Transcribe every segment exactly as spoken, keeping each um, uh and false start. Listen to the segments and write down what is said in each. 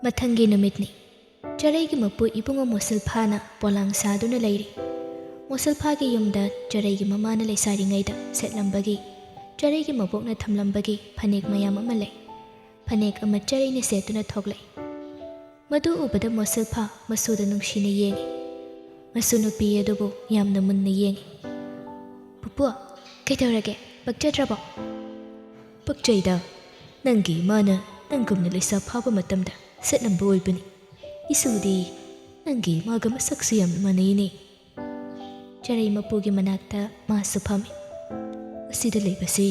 ꯃꯊꯪꯒꯤ ꯅꯨꯃꯤꯠꯅꯤ꯫ ꯆꯔꯩꯒꯤ ꯃꯄꯨ ꯏꯕꯨꯡꯉꯣ ꯃꯣꯁꯜꯐꯥꯅ ꯄꯣꯂꯥꯡ ꯁꯥꯗꯨꯅ ꯂꯩꯔꯤ꯫ ꯃꯣꯁꯜꯐꯥꯒꯤ ꯌꯨꯝꯗ ꯆꯔꯩꯒꯤ ꯃꯃꯥꯅ ꯂꯩꯁꯥꯔꯤꯉꯩꯗ ꯁꯦꯠꯂꯝꯕꯒꯤ ꯆꯔꯩꯒꯤ ꯃꯕꯣꯛꯅ ꯊꯝꯂꯝꯕꯒꯤ ꯐꯅꯦꯛ ꯃꯌꯥꯝ ꯑꯃ ꯂꯩ꯫ ꯐꯅꯦꯛ ꯑꯃ ꯆꯔꯩꯅ ꯁꯦꯠꯇꯨꯅ ꯊꯣꯛꯂꯛꯏ꯫ ꯃꯗꯨ ꯎꯕꯗ ꯃꯣꯁꯜꯐꯥ ꯃꯁꯨꯗ ꯅꯨꯡꯁꯤꯅ ꯌꯦꯡꯉꯤ꯫ ꯃꯁꯨ ꯅꯨꯄꯤ ꯑꯗꯨꯕꯨ ꯌꯥꯝꯅ ꯃꯨꯟꯅ ꯌꯦꯡꯉꯤ꯫ "ꯄꯨꯄꯨ, ꯀꯩꯗꯧꯔꯒꯦ? ꯄꯛꯆꯗ꯭ꯔꯕꯣ?" "ꯄꯛꯆꯩꯗ꯫ ꯅꯪꯒꯤ ꯏꯃꯥꯅ ꯅꯪꯒꯨꯝꯅ ꯂꯩꯁꯥ ꯐꯥꯕ ꯃꯇꯝꯗ ꯁꯦꯠꯂꯝꯕ ꯑꯣꯏꯕꯅꯤ꯫ ꯏꯁꯨꯗꯤ ꯅꯪꯒꯤ ꯏꯃꯥꯒ ꯃꯁꯛꯁꯨ ꯌꯥꯝꯅ ꯃꯥꯟꯅꯩꯅꯦ꯫" ꯆꯔꯩ ꯃꯄꯨꯒꯤ ꯃꯅꯥꯛꯇ ꯃꯥꯁꯨ ꯐꯝꯃꯤ꯫ "ꯑꯁꯤꯗ ꯂꯩꯕꯁꯤ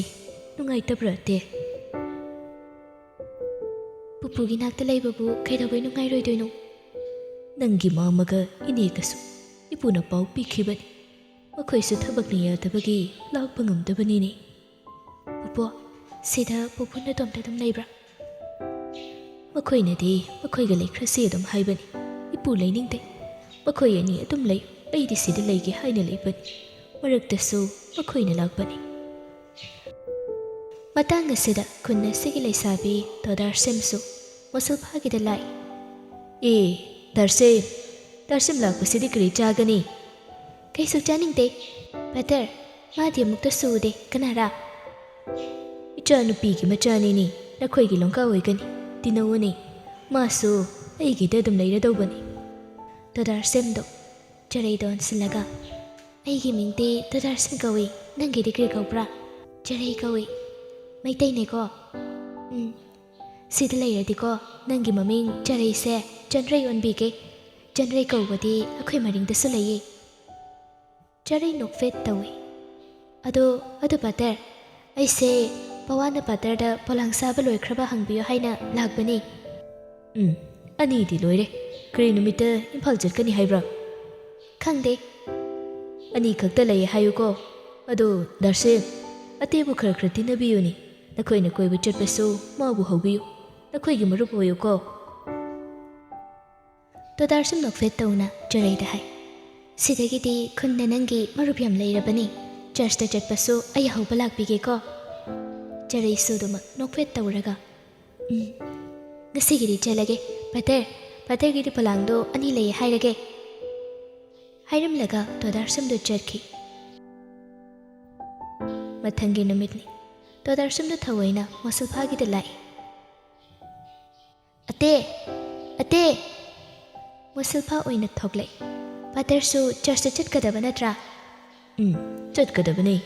ꯅꯨꯡꯉꯥꯏꯇꯕ꯭ꯔꯥ, ꯑꯇꯦ?" "ꯄꯨꯄꯨꯒꯤ ꯅꯥꯛꯇ ꯂꯩꯕꯕꯨ ꯀꯩꯗꯧꯕꯩ ꯅꯨꯡꯉꯥꯏꯔꯣꯏꯗꯣꯏꯅꯣ?" "ꯅꯪꯒꯤ ꯃꯥꯃꯒ ꯏꯅꯦꯒꯁꯨ ꯏꯄꯨꯅ ꯄꯥꯎ ꯄꯤꯈꯤꯕꯅꯤ꯫ ꯃꯈꯣꯏꯁꯨ ꯊꯕꯛꯅ ꯌꯥꯗꯕꯒꯤ ꯂꯥꯛꯄ ꯉꯝꯗꯕꯅꯤꯅꯦ꯫" "ꯄꯨꯄꯨ, ꯁꯤꯗ ꯄꯨꯄꯨ ꯅꯇꯣꯝꯇ ꯑꯗꯨꯝ ꯂꯩꯕ꯭ꯔꯥ?" "ꯃꯈꯣꯏꯅꯗꯤ ꯃꯈꯣꯏꯒ ꯂꯩꯈ꯭ꯔꯁꯤ ꯑꯗꯨꯝ ꯍꯥꯏꯕꯅꯤ꯫ ꯏꯄꯨ ꯂꯩꯅꯤꯡꯗꯦ꯫ ꯃꯈꯣꯏ ꯑꯅꯤ ꯑꯗꯨꯝ ꯂꯩ, ꯑꯩꯗꯤ ꯁꯤꯗ ꯂꯩꯒꯦ ꯍꯥꯏꯅ ꯂꯩꯕꯅꯤ꯫ ꯃꯔꯛꯇꯁꯨ ꯃꯈꯣꯏꯅ ꯂꯥꯛꯄꯅꯤ꯫" ꯃꯇꯥꯡ ꯑꯁꯤꯗ ꯈꯨꯟ ꯑꯁꯤꯒꯤ ꯂꯩꯁꯥꯕꯤ ꯇꯣꯗꯥꯔꯁꯦꯝꯁꯨ ꯃꯣꯁꯜꯐꯥꯒꯤꯗ ꯂꯥꯛꯏ꯫ "ꯑꯦ, ꯗꯥꯔꯁꯦꯝ, ꯗꯥꯔꯁꯦꯝ ꯂꯥꯛꯄꯁꯤꯗꯤ ꯀꯔꯤ ꯆꯥꯒꯅꯤ?" "ꯀꯩꯁꯨ ꯆꯥꯅꯤꯡꯗꯦ꯫ ꯕ꯭ꯔꯗꯔ, ꯃꯥꯗꯤ ꯑꯃꯨꯛꯇꯁꯨ ꯎꯗꯦ꯫ ꯀꯅꯥꯔꯥ?" "ꯏꯆꯥꯅꯨꯄꯤꯒꯤ ꯃꯆꯥꯅꯤꯅꯦ, ꯅꯈꯣꯏꯒꯤ ꯂꯣꯡꯀꯥ ꯑꯣꯏꯒꯅꯤ꯫ ꯇꯤꯟꯅꯧꯅꯦ꯫ ꯃꯥꯁꯨ ꯑꯩꯒꯤꯗ ꯑꯗꯨꯝ ꯂꯩꯔꯗꯧꯕꯅꯤ꯫" ꯇꯣꯗꯥꯔꯁꯦꯝꯗꯣ ꯆꯔꯩꯗ ꯑꯣꯟꯁꯤꯜꯂꯒ, "ꯑꯩꯒꯤ ꯃꯤꯡꯗꯤ ꯇꯣꯗꯥꯔꯁꯦꯝ ꯀꯧꯏ, ꯅꯪꯒꯤꯗꯤ ꯀꯔꯤ ꯀꯧꯕ꯭ꯔꯥ?" "ꯆꯔꯩ ꯀꯧꯏ꯫ ꯃꯩꯇꯩꯅꯦꯀꯣ?" "ꯎꯝ꯫ ꯁꯤꯗ ꯂꯩꯔꯗꯤꯀꯣ, ꯅꯪꯒꯤ ꯃꯃꯤꯡ ꯆꯔꯩꯁꯦ ꯆꯟꯔꯩ ꯑꯣꯟꯕꯤꯒꯦ꯫ ꯆꯟꯔꯩ ꯀꯧꯕꯗꯤ ꯑꯩꯈꯣꯏ ꯃꯔꯤꯡꯗꯁꯨ ꯂꯩꯌꯦ꯫" ꯆꯔꯩ ꯅꯣꯛꯐꯦꯠ ꯇꯧꯏ꯫ "ꯑꯗꯣ, ꯑꯗꯣ ꯕ꯭ꯔꯗꯔ, ꯑꯩꯁꯦ ꯄꯋꯥꯅ ꯕ꯭ꯔꯗꯔꯗ ꯄꯣꯂꯥꯡ ꯁꯥꯕ ꯂꯣꯏꯈ꯭ꯔꯕ ꯍꯪꯕꯤꯌꯨ ꯍꯥꯏꯅ ꯂꯥꯛꯄꯅꯤ꯫" "ꯎꯝ, ꯑꯅꯤꯗꯤ ꯂꯣꯏꯔꯦ꯫ ꯀꯔꯤ ꯅꯨꯃꯤꯠꯇ ꯏꯝꯐꯥꯜ ꯆꯠꯀꯅꯤ ꯍꯥꯏꯕ꯭ꯔꯥ?" "ꯈꯪꯗꯦ꯫" "ꯑꯅꯤꯈꯛꯇ ꯂꯩꯌꯦ ꯍꯥꯏꯌꯨꯀꯣ꯫ ꯑꯗꯣ ꯗꯥꯔꯁꯦꯝ, ꯑꯇꯦꯕꯨ ꯈꯔ ꯈꯔ ꯇꯤꯟꯅꯕꯤꯌꯨꯅꯦ꯫ ꯅꯈꯣꯏꯅ ꯀꯣꯏꯕ ꯆꯠꯄꯁꯨ ꯃꯥꯕꯨ ꯍꯧꯕꯤꯌꯨ꯫ ꯅꯈꯣꯏꯒꯤ ꯃꯔꯨꯞ ꯑꯣꯏꯌꯨꯀꯣ꯫" ꯇꯣꯗꯥꯔꯁꯦꯝ ꯅꯣꯛꯐꯦꯠ ꯇꯧꯅ ꯆꯔꯩꯗ ꯍꯥꯏ, "ꯁꯤꯗꯒꯤꯗꯤ ꯈꯨꯟꯗ ꯅꯪꯒꯤ ꯃꯔꯨꯞ ꯌꯥꯝ ꯂꯩꯔꯕꯅꯤ꯫ ꯆꯔꯆꯇ ꯆꯠꯄꯁꯨ ꯑꯩ ꯍꯧꯕ ꯂꯥꯛꯄꯤꯒꯦꯀꯣ꯫" ꯆꯔꯩꯁꯨ ꯑꯗꯨꯃꯛ ꯅꯣꯛꯐꯦꯠ ꯇꯧꯔꯒ, "ꯎꯝ, ꯉꯁꯤꯒꯤꯗꯤ ꯆꯠꯂꯒꯦ, "ꯄꯇꯔ, ꯄꯇꯔꯒꯤꯗꯤ ꯄꯣꯂꯥꯡꯗꯣ ꯑꯅꯤ ꯂꯩꯌꯦ ꯍꯥꯏꯔꯒꯦ," ꯍꯥꯏꯔꯝꯂꯒ ꯇꯣꯗꯥꯔꯁꯝꯗꯨ ꯆꯠꯈꯤ꯫ ꯃꯊꯪꯒꯤ ꯅꯨꯃꯤꯠꯅꯤ꯫ ꯇꯣꯗꯥꯔꯁꯝꯗꯨ ꯊꯑꯣꯏꯅ ꯃꯣꯁꯜꯐꯥꯒꯤꯗ ꯂꯥꯛꯏ꯫ "ꯑꯇꯦ! ꯑꯇꯦ!" ꯃꯣꯁꯜꯐꯥ ꯑꯣꯏꯅ ꯊꯣꯛꯂꯛꯏ꯫ "ꯄꯇꯔꯁꯨ ꯆꯔꯆꯇ ꯆꯠꯀꯗꯕ ꯅꯠꯇ꯭ꯔꯥ?" "ꯎꯝ, ꯆꯠꯀꯗꯕꯅꯤ꯫"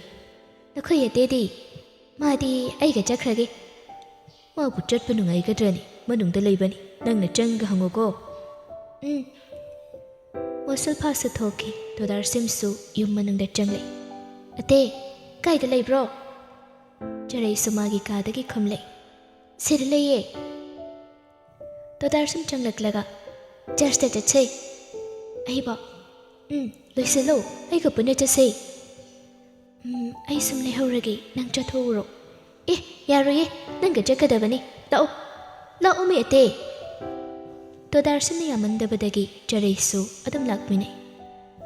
"ꯅꯈꯣꯏ ꯑꯇꯦꯗꯤ?" "ꯃꯥꯗꯤ ꯑꯩꯒ ꯆꯠꯈ꯭ꯔꯒꯦ꯫" "ꯃꯥꯕꯨ ꯆꯠꯄ ꯅꯨꯡꯉꯥꯏꯒꯗ꯭ꯔꯅꯤ? ꯃꯅꯨꯡꯗ ꯂꯩꯕꯅꯤ, ꯅꯪꯅ ꯆꯪꯒ ꯍꯪꯉꯨꯀꯣ꯫" "ꯎꯝ꯫" ꯃꯣꯁꯜꯐꯥꯁꯨ ꯊꯣꯛꯈꯤ꯫ ꯇꯣꯗꯥꯔꯁꯤꯝꯁꯨ ꯌꯨꯝ ꯃꯅꯨꯡꯗ ꯆꯪꯂꯛꯏ꯫ "ꯑꯇꯦ, ꯀꯥꯏꯗ ꯂꯩꯕ꯭ꯔꯣ?" ꯆꯔꯩꯁꯨ ꯃꯥꯒꯤ ꯀꯥꯗꯒꯤ ꯈꯨꯝꯂꯛꯏ꯫ "ꯁꯤꯗ ꯂꯩꯌꯦ꯫" ꯇꯣꯗꯥꯔꯁꯤꯝ ꯆꯪꯂꯛꯂꯒ, "ꯆꯔꯆꯇ ꯆꯠꯁꯦ꯫" ꯑꯩꯕꯣ, "ꯎꯝ, ꯂꯣꯏꯁꯤꯜꯂꯣ, ꯑꯩꯒ ꯄꯨꯟꯅ ꯆꯠꯁꯦ꯫" "ꯎꯝ, ꯑꯩ ꯁꯨꯝ ꯂꯩꯍꯧꯔꯒꯦ, ꯅꯪ ꯆꯠꯊꯣꯛꯎꯔꯣ꯫" "ꯑꯦ, ꯌꯥꯔꯣꯏꯌꯦ, ꯅꯪꯒ ꯆꯠꯀꯗꯕꯅꯤ꯫ ꯂꯥꯛꯑꯣ, ꯂꯥꯛꯑꯣꯃꯤ ꯑꯇꯦ꯫" ꯇꯣꯗꯥꯔꯁꯤꯝꯅ ꯌꯥꯝꯃꯟꯗꯕꯗꯒꯤ ꯆꯔꯩꯁꯨ ꯑꯗꯨꯝ ꯂꯥꯛꯃꯤꯟꯅꯩ꯫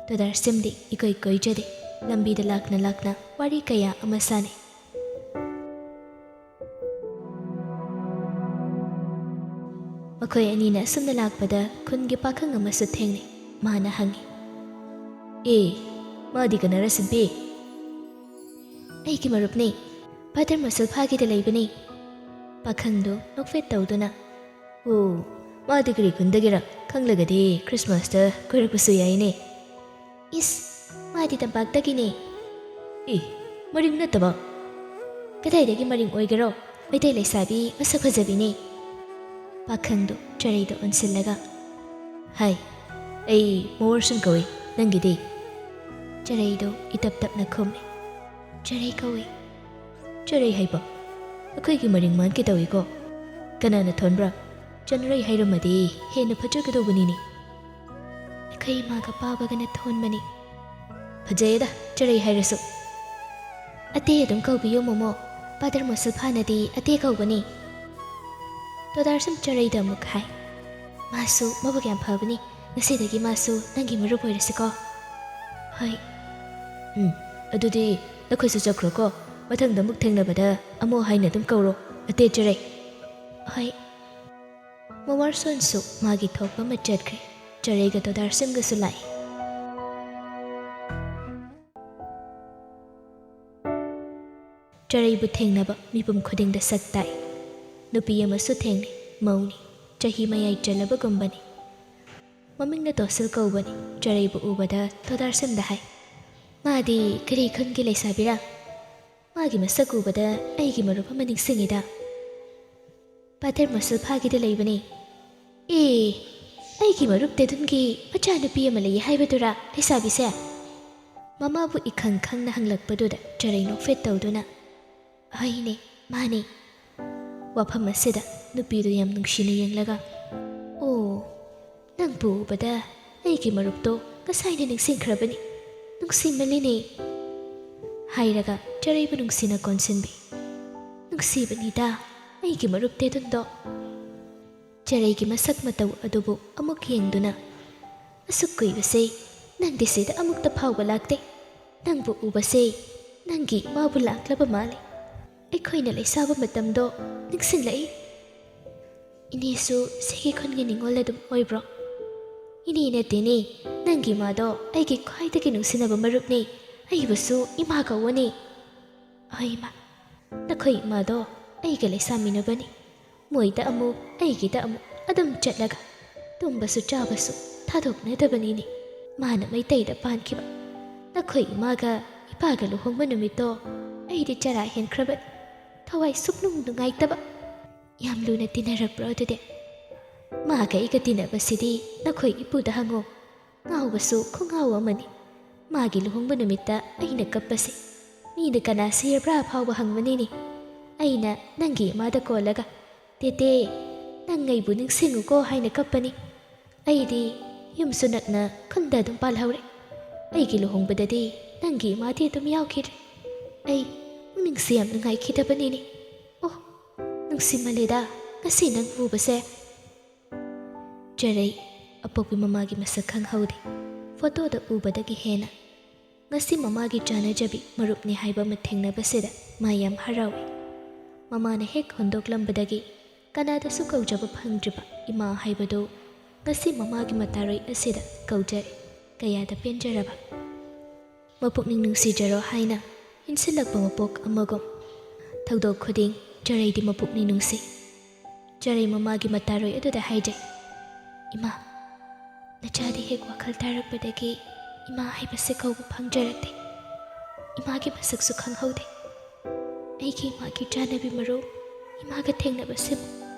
ꯇꯣꯗꯥꯔꯁꯤꯝꯗꯤ ꯏꯀꯣꯏ ꯀꯣꯏꯖꯗꯦ꯫ ꯂꯝꯕꯤꯗ ꯂꯥꯛꯅ ꯂꯥꯛꯅ ꯋꯥꯔꯤ ꯀꯌꯥ ꯑꯃ ꯁꯥꯟꯅꯩ꯫ ꯃꯈꯣꯏ ꯑꯅꯤꯅ ꯑꯁꯨꯝꯅ ꯂꯥꯛꯄꯗ ꯈꯨꯟꯒꯤ ꯄꯥꯈꯪ ꯑꯃꯁꯨ ꯊꯦꯡꯅꯩ꯫ ꯃꯥꯅ ꯍꯪꯉꯤ, "ꯑꯦ, ꯃꯥꯗꯤ ꯀꯅꯥꯔ ꯁꯤꯝꯄꯤ?" "ꯑꯩꯒꯤ ꯃꯔꯨꯞꯅꯤ꯫ ꯄꯇꯔ ꯃꯣꯁꯜꯐꯥꯒꯤꯗ ꯂꯩꯕꯅꯤ꯫" ꯄꯥꯈꯪꯗꯨ ꯅꯣꯛꯐꯦꯠ ꯇꯧꯗꯨꯅ, "ꯑꯣ, ꯃꯥꯗꯤ ꯀꯔꯤ ꯈꯨꯟꯗꯒꯤꯔ? ꯈꯪꯂꯒꯗꯤ ꯈ꯭ꯔꯤꯁꯃꯥꯁꯇ ꯀꯣꯏꯔꯛꯄꯁꯨ ꯌꯥꯏꯅꯦ꯫" "ꯏꯁ, ꯃꯥꯗꯤ ꯇꯝꯄꯥꯛꯇꯒꯤꯅꯦ꯫" "ꯑꯦ, ꯃꯔꯤꯡ ꯅꯠꯇꯕ?" "ꯀꯗꯥꯏꯗꯒꯤ ꯃꯔꯤꯡ ꯑꯣꯏꯒꯦꯔꯣ? ꯃꯩꯇꯩ ꯂꯩꯁꯥꯕꯤ ꯃꯁꯛ ꯐꯖꯕꯤꯅꯦ꯫" ꯄꯥꯈꯪꯗꯨ ꯆꯔꯩꯗ ꯑꯣꯟꯁꯤꯜꯂꯒ, "ꯍꯥꯏ, ꯑꯩ ꯃꯣꯍꯣꯔꯁꯟ ꯀꯧꯏ, ꯅꯪꯒꯤꯗꯤ?" ꯆꯔꯩꯗꯨ ꯏꯇꯞ ꯇꯞꯅ ꯈꯨꯝꯃꯤ꯫ "ꯆꯔꯩ ꯀꯧꯏ꯫" "ꯆꯔꯩ ꯍꯥꯏꯕ? ꯑꯩꯈꯣꯏꯒꯤ ꯃꯔꯤꯡ ꯃꯥꯟꯒꯦ ꯇꯧꯏꯀꯣ꯫ ꯀꯅꯥꯅ ꯊꯣꯟꯕ꯭ꯔꯥ? ꯆꯅꯨꯔꯩ ꯍꯥꯏꯔꯝꯃꯗꯤ ꯍꯦꯟꯅ ꯐꯖꯒꯗꯧꯕꯅꯤꯅꯦ꯫" "ꯑꯩꯈꯣꯏ ꯏꯃꯥꯒ ꯄꯥꯕꯒꯅ ꯊꯣꯟꯕꯅꯤ꯫" "ꯐꯖꯩꯌꯦꯗ, ꯆꯔꯩ ꯍꯥꯏꯔꯁꯨ꯫" "ꯑꯇꯦ ꯑꯗꯨꯝ ꯀꯧꯕꯤꯌꯨ ꯃꯣꯃꯣ, ꯄꯥꯗꯔ ꯃꯣꯁꯜꯐꯥꯅꯗꯤ ꯑꯇꯦ ꯀꯧꯕꯅꯤ꯫" ꯇꯣꯗꯥꯔꯁꯝ ꯆꯔꯩꯗ ꯑꯃꯨꯛ ꯍꯥꯏ, "ꯃꯥꯁꯨ ꯃꯕꯨꯛ ꯌꯥꯝ ꯐꯕꯅꯤ, ꯉꯁꯤꯗꯒꯤ ꯃꯥꯁꯨ ꯅꯪꯒꯤ ꯃꯔꯨꯞ ꯑꯣꯏꯔꯁꯤꯀꯣ꯫" "ꯍꯣꯏ꯫" "ꯎꯝ, ꯑꯗꯨꯗꯤ ꯅꯈꯣꯏꯁꯨ ꯆꯠꯈ꯭ꯔꯣꯀꯣ꯫ ꯃꯊꯪꯗ ꯑꯃꯨꯛ ꯊꯦꯡꯅꯕꯗ ꯑꯃꯣ ꯍꯥꯏꯅ ꯑꯗꯨꯝ ꯀꯧꯔꯣ, ꯑꯇꯦ ꯆꯔꯩ꯫" "ꯍꯣꯏ꯫" ꯃꯋꯥꯔꯁꯣꯟꯁꯨ ꯃꯥꯒꯤ ꯊꯣꯛꯄ ꯑꯃ ꯆꯠꯈ꯭ꯔꯦ꯫ ꯆꯔꯩꯒ ꯇꯣꯗꯥꯔꯁꯤꯝꯒꯁꯨ ꯂꯥꯛꯏ꯫ ꯆꯔꯩꯕꯨ ꯊꯦꯡꯅꯕ ꯃꯤꯄꯨꯝ ꯈꯨꯗꯤꯡꯗ ꯁꯛ ꯇꯥꯛꯏ꯫ ꯅꯨꯄꯤ ꯑꯃꯁꯨ ꯊꯦꯡꯅꯩ, ꯃꯧꯅꯤ, ꯆꯍꯤ ꯃꯌꯥꯏ ꯆꯜꯂꯕꯒꯨꯝꯕꯅꯤ꯫ ꯃꯃꯤꯡꯅ ꯇꯣꯁꯤꯜ ꯀꯧꯕꯅꯤ꯫ ꯆꯔꯩꯕꯨ ꯎꯕꯗ ꯇꯣꯗꯥꯔꯁꯤꯝꯗ ꯍꯥꯏ, "ꯃꯥꯗꯤ ꯀꯔꯤ ꯈꯨꯟꯒꯤ ꯂꯩꯁꯥꯕꯤꯔꯥ? ꯃꯥꯒꯤ ꯃꯁꯛ ꯎꯕꯗ ꯑꯩꯒꯤ ꯃꯔꯨꯞ ꯑꯃ ꯅꯤꯡꯁꯤꯡꯉꯤꯗ꯫ ꯄꯥꯇꯦꯔ ꯃꯁꯨꯜꯐꯥꯒꯤꯗ ꯂꯩꯕꯅꯤ꯫" "ꯑꯦ, ꯑꯩꯒꯤ ꯃꯔꯨꯞ ꯇꯦꯗꯨꯟꯒꯤ ꯃꯆꯥꯅꯨꯄꯤ ꯑꯃ ꯂꯩꯌꯦ ꯍꯥꯏꯕꯗꯨꯔꯥ ꯂꯩꯁꯥꯕꯤꯁꯦ?" ꯃꯃꯥꯕꯨ ꯏꯈꯪ ꯈꯪꯅ ꯍꯪꯂꯛꯄꯗꯨꯗ ꯆꯔꯩ ꯅꯣꯛꯐꯦꯠ ꯇꯧꯗꯨꯅ, "ꯍꯣꯏꯅꯦ, ꯃꯥꯅꯦ꯫" ꯋꯥꯐꯝ ꯑꯁꯤꯗ ꯅꯨꯄꯤꯗꯨ ꯌꯥꯝ ꯅꯨꯡꯁꯤꯅ ꯌꯦꯡꯂꯒ, "ꯑꯣ, ꯅꯪꯕꯨ ꯎꯕꯗ ꯑꯩꯒꯤ ꯃꯔꯨꯞꯇꯣ ꯉꯁꯥꯏꯅ ꯅꯤꯡꯁꯤꯡꯈ꯭ꯔꯕꯅꯤ꯫ ꯅꯨꯡꯁꯤꯃꯜꯂꯤꯅꯦ꯫" ꯍꯥꯏꯔꯒ ꯆꯔꯩꯕꯨ ꯅꯨꯡꯁꯤꯅ ꯀꯣꯟꯁꯤꯟꯕꯤ꯫ "ꯅꯨꯡꯁꯤꯕꯅꯤꯗ ꯑꯩꯒꯤ ꯃꯔꯨꯞ ꯇꯦꯗꯨꯟꯗꯣ꯫" ꯆꯔꯩꯒꯤ ꯃꯁꯛ ꯃꯇꯧ ꯑꯗꯨꯕꯨ ꯑꯃꯨꯛ ꯌꯦꯡꯗꯨꯅ, "ꯑꯁꯨꯛ ꯀꯨꯏꯕꯁꯦ ꯅꯪꯗꯤ ꯁꯤꯗ ꯑꯃꯨꯛꯇ ꯐꯥꯎꯕ ꯂꯥꯛꯇꯦ꯫ ꯅꯪꯕꯨ ꯎꯕꯁꯦ ꯅꯪꯒꯤ ꯏꯃꯥꯕꯨ ꯂꯥꯛꯂꯕ ꯃꯥꯜꯂꯦ꯫ ꯑꯩꯈꯣꯏꯅ ꯂꯩꯁꯥꯕ ꯃꯇꯝꯗꯣ ꯅꯤꯡꯁꯤꯡꯂꯛꯏ꯫" "ꯏꯅꯦꯁꯨ ꯁꯤꯒꯤ ꯈꯨꯟꯒꯤ ꯅꯤꯉꯣꯜ ꯑꯗꯨꯝ ꯑꯣꯏꯕ꯭ꯔꯣ?" "ꯏꯅꯦ ꯅꯠꯇꯦꯅꯦ, ꯅꯪꯒꯤ ꯏꯃꯥꯗꯣ ꯑꯩꯒꯤ ꯈ꯭ꯋꯥꯏꯗꯒꯤ ꯅꯨꯡꯁꯤꯅꯕ ꯃꯔꯨꯞꯅꯤ꯫ ꯑꯩꯕꯨꯁꯨ ꯏꯃꯥ ꯀꯧꯋꯣꯅꯦ꯫" "ꯍꯣꯏ ꯏꯃꯥ, ꯅꯈꯣꯏ ꯏꯃꯥꯗꯣ ꯑꯩꯒ ꯂꯩꯁꯥꯃꯤꯟꯅꯕꯅꯤ꯫ ꯃꯣꯏꯗ ꯑꯃꯨꯛ, ꯑꯩꯒꯤꯗ ꯑꯃꯨꯛ ꯑꯗꯨꯝ ꯆꯠꯂꯒ ꯇꯨꯝꯕꯁꯨ ꯆꯥꯕꯁꯨ ꯊꯥꯗꯣꯛꯅꯗꯕꯅꯤꯅꯦ꯫ ꯃꯥꯅ ꯃꯩꯇꯩꯗ ꯄꯥꯟꯈꯤꯕ꯫ ꯅꯈꯣꯏ ꯏꯃꯥꯒ ꯏꯄꯥꯒ ꯂꯨꯍꯣꯡꯕ ꯅꯨꯃꯤꯠꯇꯣ ꯑꯩꯗꯤ ꯆꯔꯥ ꯍꯦꯟꯈ꯭ꯔꯕꯅꯤ꯫ ꯊꯋꯥꯏ ꯁꯨꯛꯅꯨꯡ ꯅꯨꯡꯉꯥꯏꯇꯕ꯫" "ꯌꯥꯝ ꯂꯨꯅ ꯇꯤꯟꯅꯔꯛꯄ꯭ꯔꯣ ꯑꯗꯨꯗꯤ?" "ꯃꯥꯒ ꯑꯩꯒ ꯇꯤꯟꯅꯕꯁꯤꯗꯤ ꯅꯈꯣꯏ ꯏꯄꯨꯗ ꯍꯪꯉꯣ꯫ ꯉꯥꯎꯕꯁꯨ ꯈꯨꯉꯥꯎ ꯑꯃꯅꯤ꯫ ꯃꯥꯒꯤ ꯂꯨꯍꯣꯡꯕ ꯅꯨꯃꯤꯠꯇ ꯑꯩꯅ ꯀꯞꯄꯁꯦ ꯃꯤꯅ ꯀꯅꯥ ꯁꯤꯔꯕ꯭ꯔꯥ ꯐꯥꯎꯕ ꯍꯪꯕꯅꯤꯅꯦ꯫ ꯑꯩꯅ ꯅꯪꯒꯤ ꯏꯃꯥꯗ ꯀꯣꯜꯂꯒ, 'ꯇꯦꯇꯦ, ꯅꯪ ꯑꯩꯕꯨ ꯅꯤꯡꯁꯤꯡꯉꯨꯀꯣ' ꯍꯥꯏꯅ ꯀꯞꯄꯅꯤ꯫ ꯑꯩꯗꯤ ꯌꯨꯝꯁꯨ ꯅꯛꯅ ꯈꯨꯟꯗ ꯑꯗꯨꯝ ꯄꯥꯜꯍꯧꯔꯦ꯫ ꯑꯩꯒꯤ ꯂꯨꯍꯣꯡꯕꯗꯗꯤ ꯅꯪꯒꯤ ꯏꯃꯥꯗꯤ ꯑꯗꯨꯝ ꯌꯥꯎꯈꯤꯗ꯭ꯔꯦ꯫ ꯑꯩ ꯄꯨꯛꯅꯤꯡꯁꯤ ꯌꯥꯝ ꯅꯨꯡꯉꯥꯏꯈꯤꯗꯕꯅꯤꯅꯦ꯫ ꯑꯣ, ꯅꯨꯡꯁꯤꯃꯜꯂꯦꯗ ꯉꯁꯤ ꯅꯪ ꯎꯕꯁꯦ꯫" ꯆꯔꯩ ꯑꯄꯣꯛꯄꯤ ꯃꯃꯥꯒꯤ ꯃꯁꯛ ꯈꯪꯍꯧꯗꯦ꯫ ꯐꯣꯇꯣꯗ ꯎꯕꯗꯒꯤ ꯍꯦꯟꯅ ꯉꯁꯤ ꯃꯃꯥꯒꯤ ꯆꯥꯅꯖꯕꯤ ꯃꯔꯨꯞꯅꯤ ꯍꯥꯏꯕ ꯑꯃ ꯊꯦꯡꯅꯕꯁꯤꯗ ꯃꯥ ꯌꯥꯝ ꯍꯔꯥꯎꯏ꯫ ꯃꯃꯥꯅ ꯍꯦꯛ ꯍꯣꯟꯗꯣꯛꯂꯝꯕꯗꯒꯤ ꯀꯅꯥꯗꯁꯨ ꯀꯧꯖꯕ ꯐꯪꯗ꯭ꯔꯤꯕ ꯏꯃꯥ ꯍꯥꯏꯕꯗꯨ ꯉꯁꯤ ꯃꯃꯥꯒꯤ ꯃꯇꯥꯔꯣꯏ ꯑꯁꯤꯗ ꯀꯧꯖꯔꯦ꯫ ꯀꯌꯥꯗ ꯄꯦꯟꯖꯔꯕ! ꯃꯄꯨꯛꯅꯤꯡ ꯅꯨꯡꯁꯤꯖꯔꯣ ꯍꯥꯏꯅ ꯏꯟꯁꯤꯜꯂꯛꯄ ꯃꯄꯣꯛ ꯑꯃꯒꯨꯝ, ꯊꯧꯗꯣꯛ ꯈꯨꯗꯤꯡ ꯆꯔꯩꯗꯤ ꯃꯄꯨꯛꯅꯤꯡ ꯅꯨꯡꯁꯤ꯫ ꯆꯔꯩ ꯃꯃꯥꯒꯤ ꯃꯇꯥꯔꯣꯏ ꯑꯗꯨꯗ ꯍꯥꯏꯖꯩ, "ꯏꯃꯥ, ꯅꯆꯥꯗꯤ ꯍꯦꯛ ꯋꯥꯈꯜ ꯇꯥꯔꯛꯄꯗꯒꯤ ꯏꯃꯥ ꯍꯥꯏꯕꯁꯦ ꯀꯧꯕ ꯐꯪꯖꯔꯛꯇꯦ꯫ ꯏꯃꯥꯒꯤ ꯃꯁꯛꯁꯨ ꯈꯪꯍꯧꯗꯦ꯫ ꯑꯩꯒꯤ ꯏꯃꯥꯒꯤ ꯆꯥꯅꯕꯤ ꯃꯔꯨꯞ ꯏꯃꯥꯒ ꯊꯦꯡꯅꯕꯁꯤꯃꯨꯛ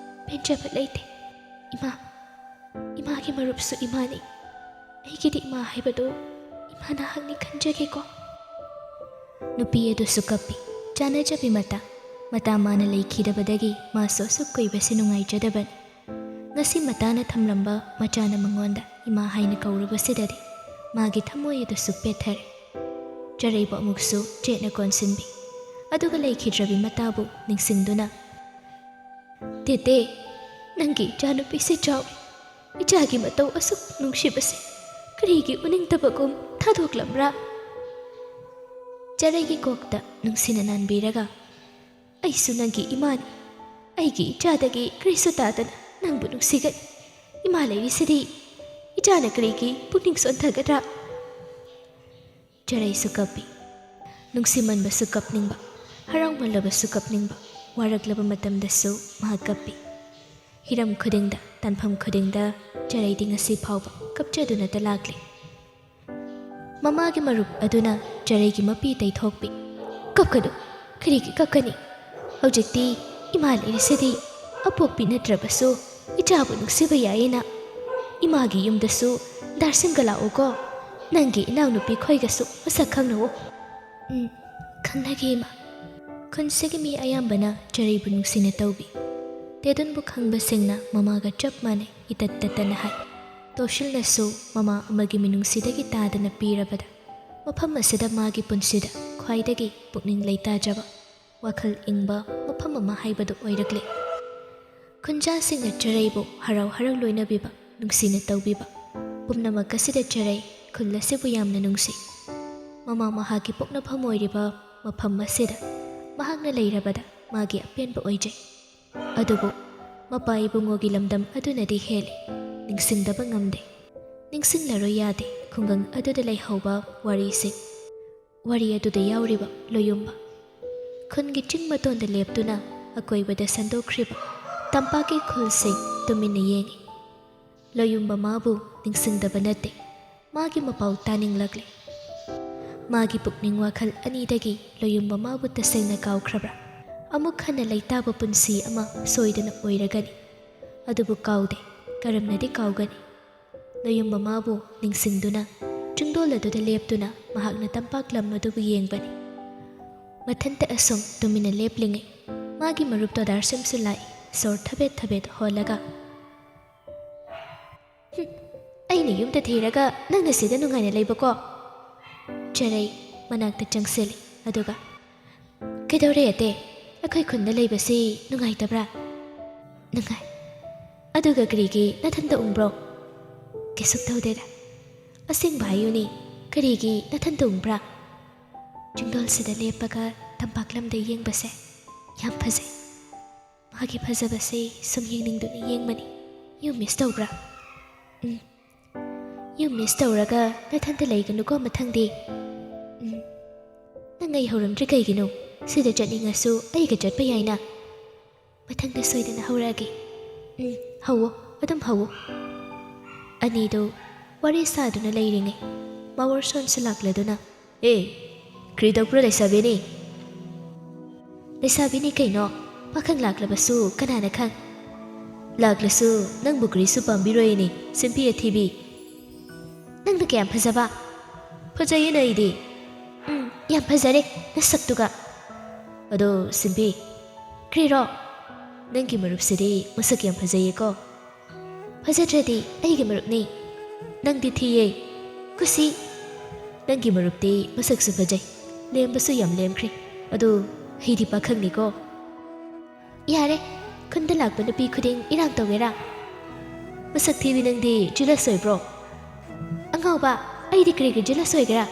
ꯄꯦꯟꯖꯕ ꯂꯩꯇꯦ꯫ ꯏꯃꯥ, ꯏꯃꯥꯒꯤ ꯃꯔꯨꯞꯁꯨ ꯏꯃꯥꯅꯤ꯫ ꯑꯩꯒꯤꯗꯤ ꯏꯃꯥ ꯍꯥꯏꯕꯗꯨ ꯏꯃꯥꯅ ꯍꯛꯅꯤ ꯈꯟꯖꯒꯦꯀꯣ꯫" ꯅꯨꯄꯤ ꯑꯗꯨꯁꯨ ꯀꯞꯄꯤ꯫ ꯆꯥꯅꯖꯕꯤ ꯃꯇꯥ, ꯃꯇꯥ ꯃꯥꯅ ꯂꯩꯈꯤꯗꯕꯗꯒꯤ ꯃꯥꯁꯨ ꯑꯁꯨꯛ ꯀꯨꯏꯕꯁꯤ ꯅꯨꯡꯉꯥꯏꯖꯗꯕꯅꯤ꯫ ꯉꯁꯤ ꯃꯇꯥꯅ ꯊꯝꯂꯝꯕ ꯃꯆꯥꯅ ꯃꯉꯣꯟꯗ ꯏꯃꯥ ꯍꯥꯏꯅ ꯀꯧꯔꯨꯕꯁꯤꯗꯗꯤ ꯃꯥꯒꯤ ꯊꯃꯣꯏ ꯑꯗꯨꯁꯨ ꯄꯦꯠꯊꯔꯦ꯫ ꯆꯔꯩꯕꯨ ꯑꯃꯨꯛꯁꯨ ꯆꯦꯠꯅ ꯀꯣꯟꯁꯤꯟꯕꯤ꯫ ꯑꯗꯨꯒ ꯂꯩꯈꯤꯗ꯭ꯔꯕꯤ ꯃꯇꯥꯕꯨ ꯅꯤꯡꯁꯤꯡꯗꯨꯅ, "ꯇꯦꯇꯦ, ꯅꯪꯒꯤ ꯏꯆꯥꯅꯨꯄꯤꯁꯦ ꯆꯥꯎꯔꯦ꯫ ꯏꯆꯥꯒꯤ ꯃꯇꯧ ꯑꯁꯨꯛ ꯅꯨꯡꯁꯤꯕꯁꯦ ꯀꯔꯤꯒꯤ ꯎꯅꯤꯡꯗꯕꯒꯨꯝ ꯊꯥꯗꯣꯛꯂꯝꯕ꯭ꯔꯥ?" ꯆꯔꯩꯒꯤ ꯀꯣꯛꯇ ꯅꯨꯡꯁꯤꯅ ꯅꯥꯟꯕꯤꯔꯒ, "ꯑꯩꯁꯨ ꯅꯪꯒꯤ ꯏꯃꯥꯅꯤ꯫ ꯑꯩꯒꯤ ꯏꯆꯥꯗꯒꯤ ꯀꯔꯤꯁꯨ ꯇꯥꯗꯅ ꯅꯪꯕꯨ ꯅꯨꯡꯁꯤꯒꯅꯤ꯫ ꯏꯃꯥ ꯂꯩꯔꯤꯁꯤꯗꯤ ꯏꯆꯥꯅ ꯀꯔꯤꯒꯤ ꯄꯨꯛꯅꯤꯡ ꯁꯣꯟꯊꯒꯗ꯭ꯔꯥ?" ꯆꯔꯩꯁꯨ ꯀꯞꯄꯤ꯫ ꯅꯨꯡꯁꯤꯃꯟꯕꯁꯨ ꯀꯞꯅꯤꯡꯕ, ꯍꯔꯥꯎꯃꯜꯂꯕꯁꯨ ꯀꯞꯅꯤꯡꯕ, ꯋꯥꯔꯛꯂꯕ ꯃꯇꯝꯗꯁꯨ ꯃꯍꯥꯛ ꯀꯞꯄꯤ꯫ ꯍꯤꯔꯝ ꯈꯨꯗꯤꯡꯗ, ꯇꯥꯟꯐꯝ ꯈꯨꯗꯤꯡꯗ ꯆꯔꯩꯗꯤ ꯉꯁꯤ ꯐꯥꯎꯕ ꯀꯞꯆꯗꯨꯅꯇ ꯂꯥꯛꯂꯤ꯫ ꯃꯃꯥꯒꯤ ꯃꯔꯨꯞ ꯑꯗꯨꯅ ꯆꯔꯩꯒꯤ ꯃꯄꯤ ꯇꯩꯊꯣꯛꯄꯤ꯫ "ꯀꯞꯀꯅꯨ, ꯀꯔꯤꯒꯤ ꯀꯞꯀꯅꯤ? ꯍꯧꯖꯤꯛꯇꯤ ꯏꯃꯥ ꯂꯩꯔꯤꯁꯤꯗꯤ ꯑꯄꯣꯛꯄꯤ ꯅꯠꯇ꯭ꯔꯕꯁꯨ ꯏꯆꯥꯕꯨ ꯅꯨꯡꯁꯤꯕ ꯌꯥꯏꯌꯦꯅ꯫ ꯏꯃꯥꯒꯤ ꯌꯨꯝꯗꯁꯨ ꯗꯥꯔꯁꯤꯡꯒ ꯂꯥꯛꯎꯀꯣ꯫ ꯅꯪꯒꯤ ꯏꯅꯥꯎꯅꯨꯄꯤ ꯈꯣꯏꯒꯁꯨ ꯃꯁꯛ ꯈꯪꯅꯧꯑꯣ꯫" "ꯎꯝ, ꯈꯪꯅꯒꯦ ꯏꯃꯥ꯫" ꯈꯨꯟꯁꯤꯒꯤ ꯃꯤ ꯑꯌꯥꯝꯕꯅ ꯆꯔꯩꯕꯨ ꯅꯨꯡꯁꯤꯅ ꯇꯧꯕꯤ꯫ ꯇꯦꯗꯨꯟꯕꯨ ꯈꯪꯕꯁꯤꯡꯅ ꯃꯃꯥꯒ ꯆꯞ ꯃꯥꯟꯅꯩ ꯏꯇꯠ ꯇꯠꯇꯅ ꯍꯥꯏ꯫ ꯇꯣꯁꯤꯜꯅꯁꯨ ꯃꯃꯥ ꯑꯃꯒꯤ ꯃꯤꯅꯨꯡꯁꯤꯗꯒꯤ ꯇꯥꯗꯅ ꯄꯤꯔꯕꯗ ꯃꯐꯝ ꯑꯁꯤꯗ ꯃꯥꯒꯤ ꯄꯨꯟꯁꯤꯗ ꯈ꯭ꯋꯥꯏꯗꯒꯤ ꯄꯨꯛꯅꯤꯡ ꯂꯩꯇꯥꯖꯕ, ꯋꯥꯈꯜ ꯏꯪꯕ ꯃꯐꯝ ꯑꯃ ꯍꯥꯏꯕꯗꯨ ꯑꯣꯏꯔꯛꯂꯦ꯫ ꯈꯨꯟꯖꯥꯁꯤꯡꯅ ꯆꯔꯩꯕꯨ ꯍꯔꯥꯎ ꯍꯔꯥꯎ ꯂꯣꯏꯅꯕꯤꯕ, ꯅꯨꯡꯁꯤꯅ ꯇꯧꯕꯤꯕ, ꯄꯨꯝꯅꯃꯛ ꯑꯁꯤꯗ ꯆꯔꯩ ꯈꯨꯜ ꯑꯁꯤꯕꯨ ꯌꯥꯝꯅ ꯅꯨꯡꯁꯤ꯫ ꯃꯃꯥ ꯃꯍꯥꯛꯀꯤ ꯄꯣꯛꯅꯐꯝ ꯑꯣꯏꯔꯤꯕ ꯃꯐꯝ ꯑꯁꯤꯗ ꯃꯍꯥꯛꯅ ꯂꯩꯔꯕꯗ ꯃꯥꯒꯤ ꯑꯄꯦꯟꯕ ꯑꯣꯏꯖꯩ꯫ ꯑꯗꯨꯕꯨ ꯃꯄꯥ ꯏꯕꯨꯡꯉꯣꯒꯤ ꯂꯝꯗꯝ ꯑꯗꯨꯅꯗꯤ ꯍꯦꯜꯂꯤ, ꯅꯤꯡꯁꯤꯡꯗꯕ ꯉꯝꯗꯦ꯫ ꯅꯤꯡꯁꯤꯡꯂꯔꯣꯏ ꯌꯥꯗꯦ ꯈꯨꯡꯒꯪ ꯑꯗꯨꯗ ꯂꯩꯍꯧꯕ ꯋꯥꯔꯤꯁꯤꯡ꯫ ꯋꯥꯔꯤ ꯑꯗꯨꯗ ꯌꯥꯎꯔꯤꯕ ꯂꯣꯌꯨꯝꯕ꯫ ꯈꯨꯟꯒꯤ ꯆꯤꯡ ꯃꯇꯣꯟꯗ ꯂꯦꯞꯇꯨꯅ ꯑꯀꯣꯏꯕꯗ ꯁꯟꯗꯣꯛꯈ꯭ꯔꯤꯕ ꯇꯝꯄꯥꯛꯀꯤ ꯈꯨꯜꯁꯤꯡ ꯇꯨꯃꯤꯟꯅ ꯌꯦꯡꯏ꯫ ꯂꯣꯌꯨꯝꯕ ꯃꯥꯕꯨ ꯅꯤꯡꯁꯤꯡꯗꯕ ꯅꯠꯇꯦ, ꯃꯥꯒꯤ ꯃꯄꯥꯎ ꯇꯥꯅꯤꯡꯂꯛꯂꯦ꯫ ꯃꯥꯒꯤ ꯄꯨꯛꯅꯤꯡ ꯋꯥꯈꯜ ꯑꯅꯤꯗꯒꯤ ꯂꯣꯌꯨꯝꯕ ꯃꯥꯕꯨ ꯇꯁꯦꯡꯅ ꯀꯥꯎꯈ꯭ꯔꯕ꯭ꯔꯥ? ꯑꯃꯨꯛ ꯍꯟꯅ ꯂꯩꯇꯥꯕ ꯄꯨꯟꯁꯤ ꯑꯃ ꯁꯣꯏꯗꯅ ꯑꯣꯏꯔꯒꯅꯤ꯫ ꯑꯗꯨꯕꯨ ꯀꯥꯎꯗꯦ, ꯀꯔꯝꯅꯗꯤ ꯀꯥꯎꯒꯅꯤ? ꯂꯣꯌꯨꯝꯕ ꯃꯥꯕꯨ ꯅꯤꯡꯁꯤꯡꯗꯨꯅ ꯆꯤꯡꯗꯣꯜ ꯑꯗꯨꯗ ꯂꯦꯞꯇꯨꯅ ꯃꯍꯥꯛꯅ ꯇꯝꯄꯥꯛ ꯂꯝ ꯑꯗꯨꯕꯨ ꯌꯦꯡꯕꯅꯤ꯫ ꯃꯊꯟꯇ ꯑꯁꯨꯝ ꯇꯨꯃꯤꯟꯅ ꯂꯦꯞꯂꯤꯉꯩ ꯃꯥꯒꯤ ꯃꯔꯨꯞ ꯇꯣꯗꯥꯔꯁꯤꯝꯁꯨ ꯂꯥꯛꯏ, ꯁꯣꯔ ꯊꯕꯦꯠ ꯊꯕꯦꯠ ꯍꯣꯜꯂꯒ꯫ "ꯍꯨꯝ, ꯑꯩꯅ ꯌꯨꯝꯗ ꯊꯤꯔꯒ ꯅꯪꯅ ꯁꯤꯗ ꯅꯨꯡꯉꯥꯏꯅ ꯂꯩꯕꯀꯣ?" ꯆꯔꯩ ꯃꯅꯥꯛꯇ ꯆꯪꯁꯤꯜꯂꯤ, ꯑꯗꯨꯒ, "ꯀꯩꯗꯧꯔꯦ ꯑꯇꯦ? ꯑꯩꯈꯣꯏ ꯈꯨꯟꯗ ꯂꯩꯕꯁꯤ ꯅꯨꯡꯉꯥꯏꯇꯕ꯭ꯔꯥ?" "ꯅꯨꯡꯉꯥꯏ꯫ ꯑꯗꯨꯒ ꯀꯔꯤꯒꯤ ꯅꯊꯟꯇ ꯎꯪꯕ꯭ꯔꯣ?" "ꯀꯩꯁꯨ ꯇꯧꯗꯦꯗ꯫ ꯑꯁꯦꯡꯕ ꯍꯥꯏꯌꯨꯅꯦ, ꯀꯔꯤꯒꯤ ꯅꯊꯟꯇ ꯎꯪꯕ꯭ꯔꯥ?" ꯆꯤꯡꯗꯣꯜꯁꯤꯗ ꯂꯦꯞꯄꯒ ꯇꯝꯄꯥꯛ ꯂꯝꯗ ꯌꯦꯡꯕꯁꯦ ꯌꯥꯝ ꯐꯖꯩ꯫ ꯃꯥꯒꯤ ꯐꯖꯕꯁꯦ ꯁꯨꯝ ꯌꯦꯡꯅꯤꯡꯗꯨꯅ ꯌꯦꯡꯕꯅꯤ꯫ "You miss ꯇꯧꯕ꯭ꯔꯥ?" "ꯎꯝ꯫ You miss ꯇꯧꯔꯒ ꯅꯊꯟꯇ ꯂꯩꯒꯅꯨꯀꯣ ꯃꯊꯪꯗꯤ꯫" "ꯎꯝ꯫ ꯅꯪ ꯑꯩ ꯍꯧꯔꯝꯗ꯭ꯔꯤ ꯀꯩꯒꯤꯅꯣ? ꯁꯤꯗ ꯆꯠꯅꯤꯡꯉꯁꯨ ꯑꯩꯒ ꯆꯠꯄ ꯌꯥꯏꯅ꯫ ꯃꯊꯪꯗ ꯁꯣꯏꯗꯅ ꯍꯧꯔꯛꯑꯒꯦ꯫" "ꯎꯝ, ꯍꯧꯋꯣ, ꯑꯗꯨꯝ ꯍꯧꯋꯣ꯫" ꯑꯅꯤꯗꯨ ꯋꯥꯔꯤ ꯁꯥꯗꯨꯅ ꯂꯩꯔꯤꯉꯩ ꯃꯥꯋꯣꯔꯁꯣꯟꯁꯨ ꯂꯥꯛꯂꯗꯨꯅ, "ꯑꯦ, ꯀ꯭ꯔꯤ ꯇꯧꯕ꯭ꯔꯣ ꯂꯩꯁꯥꯕꯤꯅꯤ?" "ꯂꯩꯁꯥꯕꯤꯅꯤ ꯀꯩꯅꯣ, ꯄꯥꯈꯪ ꯂꯥꯛꯂꯕꯁꯨ ꯀꯅꯥꯅ ꯈꯪ?" "ꯂꯥꯛꯂꯁꯨ ꯅꯪꯕꯨ ꯀꯔꯤꯁꯨ ꯄꯥꯝꯕꯤꯔꯣꯏꯅꯦ, ꯁꯤꯝꯄꯤ ꯑꯊꯤꯕꯤ꯫" "ꯅꯪꯅ ꯀꯌꯥꯝ ꯐꯖꯕ?" "ꯐꯖꯩꯌꯦꯅ ꯑꯩꯗꯤ꯫" "ꯎꯝ, ꯌꯥꯝ ꯐꯖꯔꯦ ꯅꯁꯛꯇꯨꯒ꯫" "ꯑꯗꯣ ꯁꯤꯝꯄꯤ꯫" "ꯀ꯭ꯔꯤꯔꯣ?" "ꯅꯪꯒꯤ ꯃꯔꯨꯞꯁꯤꯗꯤ ꯃꯁꯛ ꯌꯥꯝ ꯐꯖꯩꯌꯦꯀꯣ꯫" "ꯐꯖꯗ꯭ꯔꯗꯤ ꯑꯩꯒꯤ ꯃꯔꯨꯞꯅꯤ꯫" "ꯅꯪꯗꯤ ꯊꯤꯌꯦ꯫" "ꯀꯨꯁꯤ꯫" "ꯅꯪꯒꯤ ꯃꯔꯨꯞꯇꯤ ꯃꯁꯛꯁꯨ ꯐꯖꯩ, ꯂꯦꯝꯕꯁꯨ ꯌꯥꯝ ꯂꯦꯝꯈ꯭ꯔꯦ꯫ ꯑꯗꯨ ꯑꯩꯗꯤ ꯄꯥꯈꯪꯅꯤꯀꯣ꯫" "ꯌꯥꯔꯦ, ꯈꯨꯟꯗ ꯂꯥꯛꯄ ꯅꯨꯄꯤ ꯈꯨꯗꯤꯡ ꯏꯔꯥꯡ ꯇꯧꯒꯦꯔꯥ?" "ꯃꯁꯛ ꯊꯤꯕꯤ ꯅꯪꯗꯤ jealous ꯑꯣꯏꯕ꯭ꯔꯣ?" "ꯑꯉꯥꯎꯕ, ꯑꯩꯗꯤ ꯀꯔꯤꯒꯤ jealous ꯑꯣꯏꯒꯦꯔꯥ?"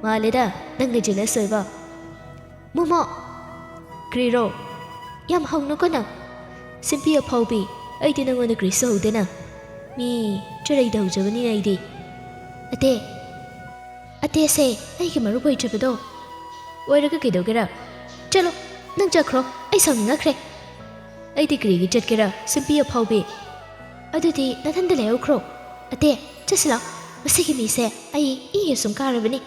"ꯃꯥꯜꯂꯦꯗ ꯅꯪꯅ jealous ꯑꯣꯏꯕ꯫" "ꯃꯣꯃꯣ!" "ꯀ꯭ꯔꯤꯔꯣ?" "ꯌꯥꯝ ꯍꯧꯅꯨꯀꯣ ꯅꯪ꯫ "ꯁꯤꯝꯄꯤ ꯑꯐꯥꯎꯕꯤ, ꯑꯩꯗꯤ ꯅꯪꯉꯣꯟꯗ ꯀꯔꯤꯁꯨ ꯍꯧꯗꯦꯅ꯫ ꯃꯤ ꯆꯔꯩꯗ ꯍꯧꯖꯕꯅꯤꯅ ꯑꯩꯗꯤ꯫" "ꯑꯇꯦ, ꯑꯇꯦꯁꯦ ꯑꯩꯒꯤ ꯃꯔꯨꯞ ꯑꯣꯏꯗ꯭ꯔꯕꯗꯣ꯫ ꯑꯣꯏꯔꯒ ꯀꯩꯗꯧꯒꯦꯔꯥ? ꯆꯠꯂꯣ, ꯅꯪ ꯆꯠꯈ꯭ꯔꯣ, ꯑꯩ ꯁꯥꯎꯅꯤꯡꯉꯛꯈ꯭ꯔꯦ꯫" "ꯑꯩꯗꯤ ꯀꯔꯤꯒꯤ ꯆꯠꯀꯦꯔꯥ, ꯁꯤꯝꯄꯤ ꯑꯐꯥꯎꯕꯤ?" "ꯑꯗꯨꯗꯤ ꯅꯊꯟꯗ ꯂꯩꯍꯧꯈ꯭ꯔꯣ꯫ ꯑꯇꯦ, ꯆꯠꯁꯤꯂꯥꯎ, ꯃꯁꯤꯒꯤ ꯃꯤꯁꯦ ꯑꯩ ꯏ ꯑꯁꯨꯝ ꯀꯥꯔꯕꯅꯤ꯫"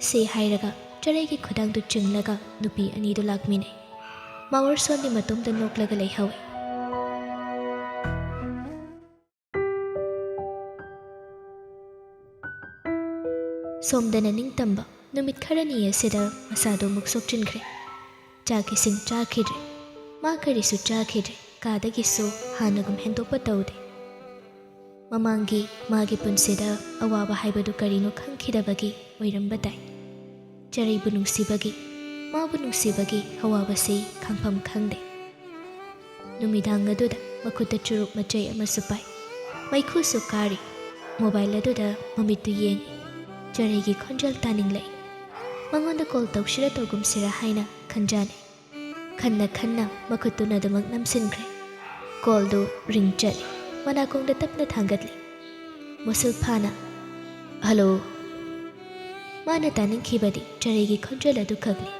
ꯁꯤ ꯍꯥꯏꯔꯒ ꯆꯔꯩꯒꯤ ꯈꯨꯗꯥꯡꯗꯨ ꯆꯤꯡꯂꯒ ꯅꯨꯄꯤ ꯑꯅꯤꯗꯨ ꯂꯥꯛꯃꯤꯟꯅꯩ꯫ ꯃꯥꯋꯔꯁꯣꯟꯗꯤ ꯃꯇꯣꯝꯇ ꯅꯣꯛꯂꯒ ꯂꯩꯍꯧꯏ꯫ ꯁꯣꯝꯗꯅ ꯅꯤꯡꯇꯝꯕ ꯅꯨꯃꯤꯠ ꯈꯔꯅꯤ ꯑꯁꯤꯗ ꯃꯁꯥꯗꯨ ꯑꯃꯨꯛ ꯁꯣꯛꯆꯤꯟꯈ꯭ꯔꯦ꯫ ꯆꯥꯛ ꯏꯁꯤꯡ ꯆꯥꯈꯤꯗ꯭ꯔꯦ, ꯃꯥ ꯀꯔꯤꯁꯨ ꯆꯥꯈꯤꯗ꯭ꯔꯦ, ꯀꯥꯗꯒꯤꯁꯨ ꯍꯥꯟꯅꯒꯨꯝ ꯍꯦꯟꯗꯣꯛꯄ ꯇꯧꯗꯦ꯫ ꯃꯃꯥꯡꯒꯤ ꯃꯥꯒꯤ ꯄꯨꯟꯁꯤꯗ ꯑꯋꯥꯕ ꯍꯥꯏꯕꯗꯨ ꯀꯔꯤꯅꯣ ꯈꯪꯈꯤꯗꯕꯒꯤ ꯑꯣꯏꯔꯝꯕ ꯇꯥꯏ꯫ ꯆꯔꯩꯕꯨ ꯅꯨꯡꯁꯤꯕꯒꯤ, ꯃꯥꯕꯨ ꯅꯨꯡꯁꯤꯕꯒꯤ ꯑꯋꯥꯕꯁꯤ ꯈꯪꯐꯝ ꯈꯪꯗꯦ꯫ ꯅꯨꯃꯤꯗꯥꯡ ꯑꯗꯨꯗ ꯃꯈꯨꯠꯇ ꯆꯨꯔꯨꯞ ꯃꯆꯩ ꯑꯃꯁꯨ ꯄꯥꯏ꯫ ꯃꯩꯈꯨꯁꯨ ꯀꯥꯔꯤ꯫ ꯃꯣꯕꯥꯏꯜ ꯑꯗꯨꯗ ꯃꯃꯤꯠꯇꯨ ꯌꯦꯡꯏ꯫ ꯆꯔꯩꯒꯤ ꯈꯣꯟꯖꯦꯜ ꯇꯥꯅꯤꯡꯂꯛꯏ꯫ ꯃꯉꯣꯟꯗ ꯀꯣꯜ ꯇꯧꯁꯤꯔ ꯇꯧꯒꯨꯝꯁꯤꯔ ꯍꯥꯏꯅ ꯈꯟꯖꯥꯅꯩ꯫ ꯈꯟꯅ ꯈꯟꯅ ꯃꯈꯨꯠꯇꯨꯅ ꯑꯗꯨꯃꯛ ꯅꯝꯁꯤꯟꯈ꯭ꯔꯦ꯫ ꯀꯣꯜꯗꯨ ꯔꯤꯡ ꯆꯠꯂꯤ꯫ ꯃꯅꯥꯀꯣꯡꯗ ꯇꯞꯅ ꯊꯥꯡꯒꯠꯂꯤ꯫ ꯃꯨꯁꯜꯐꯥꯅ, "ꯍꯜꯂꯣ꯫" ꯃꯥꯅ ꯇꯥꯅꯤꯡꯈꯤꯕꯗꯤ ꯆꯔꯩꯒꯤ ꯈꯣꯟꯖꯦꯜ ꯑꯗꯨꯈꯛꯅꯤ꯫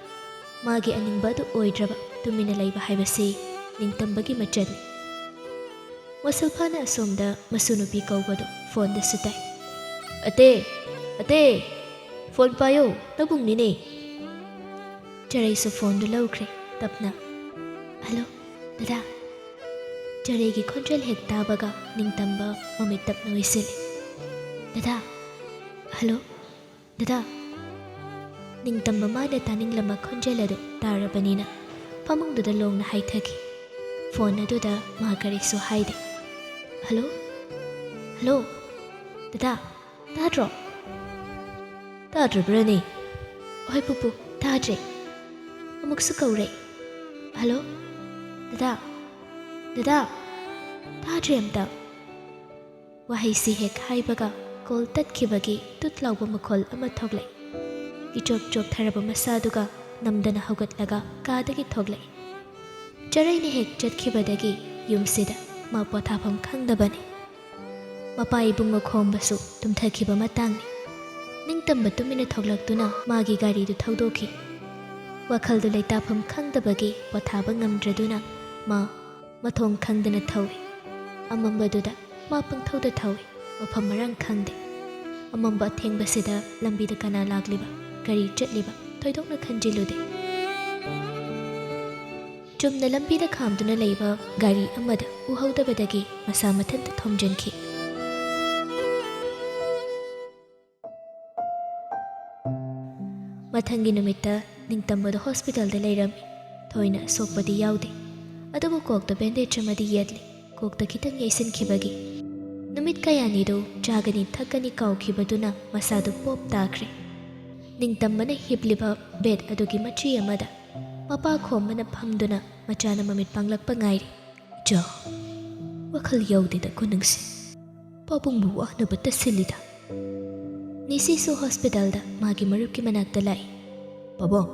ꯃꯥꯒꯤ ꯑꯅꯤꯡꯕ ꯑꯗꯨ ꯑꯣꯏꯗ꯭ꯔꯕ ꯇꯨꯃꯤꯟꯅ ꯂꯩꯕ ꯍꯥꯏꯕꯁꯤ ꯅꯤꯡꯇꯝꯕꯒꯤ ꯃꯆꯠꯅꯤ꯫ ꯃꯨꯁꯜꯐꯥꯅ ꯑꯁꯣꯝꯗ ꯃꯁꯨ ꯅꯨꯄꯤ ꯀꯧꯕꯗꯨ ꯐꯣꯟꯗꯁꯨ ꯇꯥꯏ꯫ "ꯑꯇꯦ, ꯑꯇꯦ, ꯐꯣꯟ ꯄꯥꯏꯌꯣ, ꯅꯕꯨꯡꯅꯤꯅꯦ꯫" ꯆꯔꯩꯁꯨ ꯐꯣꯟꯗꯨ ꯂꯧꯈ꯭ꯔꯦ ꯇꯞꯅ꯫ "ꯍꯜꯂꯣ, ꯗꯗꯥ꯫" ꯆꯔꯩꯒꯤ ꯈꯣꯟꯖꯦꯜ ꯍꯦꯛ ꯇꯥꯕꯒ ꯅꯤꯡꯇꯝꯕ ꯃꯃꯤꯠ ꯇꯞꯅ ꯎꯏꯁꯤꯜꯂꯤ꯫ "ꯗꯗꯥ, ꯍꯜꯂꯣ, ꯗꯗꯥ꯫" ꯅꯤꯡꯇꯝꯕ ꯃꯥꯅ ꯇꯥꯅꯤꯡꯂꯝꯕ ꯈꯣꯟꯖꯦꯜ ꯑꯗꯨ ꯇꯥꯔꯕꯅꯤꯅ ꯐꯃꯨꯡꯗꯨꯗ ꯂꯣꯡꯅ ꯍꯥꯏꯊꯈꯤ꯫ ꯐꯣꯟ ꯑꯗꯨꯗ ꯃꯥ ꯀꯔꯤꯁꯨ ꯍꯥꯏꯗꯦ꯫ "ꯍꯜꯂꯣ, ꯍꯜꯂꯣ, ꯗꯗꯥ, ꯇꯥꯗ꯭ꯔꯣ?" "ꯇꯥꯗ꯭ꯔꯕ꯭ꯔꯅꯦ?" "ꯍꯣꯏ ꯄꯨꯄꯨ, ꯇꯥꯗ꯭ꯔꯦ꯫" ꯑꯃꯨꯛꯁꯨ ꯀꯧꯔꯦ꯫ "ꯍꯜꯂꯣ, ꯗꯗꯥ, ꯗꯗꯥ, ꯇꯥꯗ꯭ꯔꯦ ꯑꯝꯇ꯫" ꯋꯥꯍꯩꯁꯤ ꯍꯦꯛ ꯍꯥꯏꯕꯒ ꯀꯣꯜ ꯇꯠꯈꯤꯕꯒꯤ ꯇꯨꯠ ꯂꯥꯎꯕ ꯃꯈꯣꯜ ꯑꯃ ꯊꯣꯛꯂꯛꯏ꯫ ꯏꯆꯣꯛ ꯆꯣꯛꯊꯔꯕ ꯃꯁꯥꯗꯨꯒ ꯅꯝꯗꯅ ꯍꯧꯒꯠꯂꯒ ꯀꯥꯗꯒꯤ ꯊꯣꯛꯂꯛꯏ꯫ ꯆꯔꯩꯅ ꯍꯦꯛ ꯆꯠꯈꯤꯕꯗꯒꯤ ꯌꯨꯝꯁꯤꯗ ꯃꯥ ꯄꯣꯊꯥꯐꯝ ꯈꯪꯗꯕꯅꯤ꯫ ꯃꯄꯥ ꯏꯕꯨꯡꯉꯣ ꯈꯣꯝꯕꯁꯨ ꯇꯨꯝꯊꯈꯤꯕ ꯃꯇꯥꯡꯅꯤ꯫ ꯅꯤꯡꯇꯝꯕ ꯇꯨꯃꯤꯟꯅ ꯊꯣꯛꯂꯛꯇꯨꯅ ꯃꯥꯒꯤ ꯒꯥꯔꯤꯗꯨ ꯊꯧꯗꯣꯛꯈꯤ꯫ ꯋꯥꯈꯜꯗꯨ ꯂꯩꯇꯥꯐꯝ ꯈꯪꯗꯕꯒꯤ ꯄꯣꯊꯥꯕ ꯉꯝꯗ꯭ꯔꯗꯨꯅ ꯃꯥ ꯃꯊꯣꯡ ꯈꯪꯗꯅ ꯊꯧꯏ꯫ ꯑꯃꯝꯕꯗꯨꯗ ꯃꯥ ꯄꯪꯊꯧꯗ ꯊꯧꯏ꯫ ꯃꯐꯝ ꯃꯔꯥꯡ ꯈꯪꯗꯦ꯫ ꯑꯃꯝꯕ ꯑꯊꯦꯡꯕꯁꯤꯗ ꯂꯝꯕꯤꯗ ꯀꯅꯥ ꯂꯥꯛꯂꯤꯕ, ꯀꯔꯤ ꯆꯠꯂꯤꯕ, ꯊꯣꯏꯗꯣꯛꯅ ꯈꯟꯖꯤꯜꯂꯨꯗꯦ꯫ ꯆꯨꯝꯅ ꯂꯝꯕꯤꯗ ꯈꯥꯝꯗꯨꯅ ꯂꯩꯕ ꯒꯥꯔꯤ ꯑꯃꯗ ꯎꯍꯧꯗꯕꯗꯒꯤ ꯃꯁꯥ ꯃꯊꯟꯇ ꯊꯣꯝꯖꯤꯟꯈꯤ꯫ ꯃꯊꯪꯒꯤ ꯅꯨꯃꯤꯠꯇ ꯅꯤꯡꯇꯝꯕꯗ ꯍꯣꯁꯄꯤꯇꯥꯜꯗ ꯂꯩꯔꯝꯃꯤ꯫ ꯊꯣꯏꯅ ꯑꯁꯣꯛꯄꯗꯤ ꯌꯥꯎꯗꯦ, ꯑꯗꯨꯕꯨ ꯀꯣꯛꯇ ꯕꯦꯟꯗꯦꯖ ꯑꯃꯗꯤ ꯌꯦꯠꯂꯤ꯫ ꯀꯣꯛꯇ ꯈꯤꯇꯪ ꯌꯩꯁꯤꯟꯈꯤꯕꯒꯤ꯫ ꯅꯨꯃꯤꯠ ꯀꯌꯥꯅꯤꯗꯨ ꯆꯥꯒꯅꯤ ꯊꯛꯀꯅꯤ ꯀꯥꯎꯈꯤꯕꯗꯨꯅ ꯃꯁꯥꯗꯨ ꯄꯣꯞ ꯇꯥꯈ꯭ꯔꯦ꯫ ꯅꯤꯡꯇꯝꯕꯅ ꯍꯤꯞꯂꯤꯕ ꯕꯦꯗ ꯑꯗꯨꯒꯤ ꯃꯆꯤ ꯑꯃꯗ ꯃꯄꯥ ꯈꯣꯝꯕꯅ ꯐꯝꯗꯨꯅ ꯃꯆꯥꯅ ꯃꯃꯤꯠ ꯄꯥꯡꯂꯛꯄ ꯉꯥꯏꯔꯤ꯫ "ꯏꯆꯥ, ꯋꯥꯈꯜ ꯌꯥꯎꯗꯦꯗꯀꯣ ꯅꯪꯁꯦ꯫ ꯄꯥꯕꯨꯡꯕꯨ ꯋꯥꯅꯕ ꯇꯁꯤꯜꯂꯤꯗ꯫" ꯅꯤꯁꯤꯁꯨ ꯍꯣꯁꯄꯤꯇꯥꯜꯗ ꯃꯥꯒꯤ ꯃꯔꯨꯞꯀꯤ ꯃꯅꯥꯛꯇ ꯂꯥꯛꯏ꯫ "ꯄꯥꯕꯨꯡ!"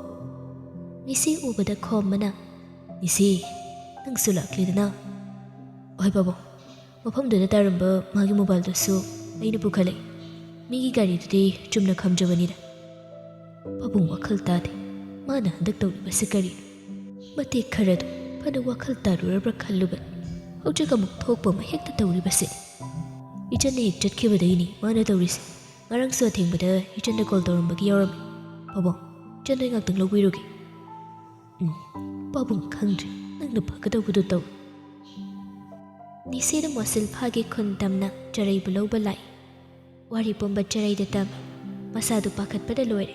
ꯅꯤꯁꯤ ꯎꯕꯗ ꯈꯣꯝꯕꯅ, "ꯅꯤꯁꯤ, ꯅꯪꯁꯨ ꯂꯥꯛꯂꯤꯗꯅ?" "ꯍꯣꯏ ꯄꯥꯕꯨꯡ, ꯃꯐꯝꯗꯨꯗ ꯇꯥꯔꯝꯕ ꯃꯥꯒꯤ ꯃꯣꯕꯥꯏꯜꯗꯨꯁꯨ ꯑꯩꯅ ꯄꯨꯈꯠꯂꯦ꯫ ꯃꯤꯒꯤ ꯒꯥꯔꯤꯗꯨꯗꯤ ꯆꯨꯝꯅ ꯈꯥꯝꯖꯕꯅꯤꯗ꯫" ꯄꯥꯕꯨꯡ ꯋꯥꯈꯜ ꯇꯥꯗꯦ꯫ ꯃꯥꯅ ꯍꯟꯗꯛ ꯇꯧꯔꯤꯕꯁꯤ ꯀꯔꯤꯅꯣ? ꯃꯇꯦꯛ ꯈꯔꯗꯨ ꯐꯅ ꯋꯥꯈꯜ ꯇꯥꯔꯨꯔꯕ꯭ꯔꯥ ꯈꯜꯂꯨꯕꯅꯤ꯫ ꯍꯧꯖꯤꯛ ꯑꯃꯨꯛ ꯊꯣꯛꯄ ꯑꯃ ꯍꯦꯛꯇ ꯇꯧꯔꯤꯕꯁꯤ꯫ ꯏꯆꯟꯅ ꯍꯦꯛ ꯆꯠꯈꯤꯕꯗꯒꯤꯅꯤ ꯃꯥꯅ ꯇꯧꯔꯤꯁꯦ꯫ ꯉꯔꯥꯡꯁꯨ ꯑꯊꯦꯡꯕꯗ ꯏꯆꯟꯗ ꯀꯣꯜ ꯇꯧꯔꯝꯕꯒꯤ ꯌꯥꯎꯔꯝꯃꯤ꯫ "ꯄꯥꯕꯨꯡ, ꯏꯆꯟꯗꯣ ꯑꯩ ꯉꯥꯛꯇꯪ ꯂꯧꯕꯤꯔꯨꯒꯦ꯫" "ꯎꯝ, ꯄꯥꯕꯨꯡ ꯈꯪꯗ꯭ꯔꯦ, ꯅꯪꯅ ꯐꯒꯗꯧꯕꯗꯨ ꯇꯧ꯫" ꯅꯤꯁꯤꯗ ꯃꯣꯁꯤꯜꯐꯥꯒꯤ ꯈꯨꯟ ꯇꯝꯅ ꯆꯔꯩꯕꯨ ꯂꯧꯕ ꯂꯥꯛꯏ꯫ ꯋꯥꯔꯤ ꯄꯨꯝꯕ ꯆꯔꯩꯗ ꯇꯝꯃꯤ꯫ ꯃꯁꯥꯗꯨ ꯄꯥꯈꯠꯄꯗ ꯂꯣꯏꯔꯦ꯫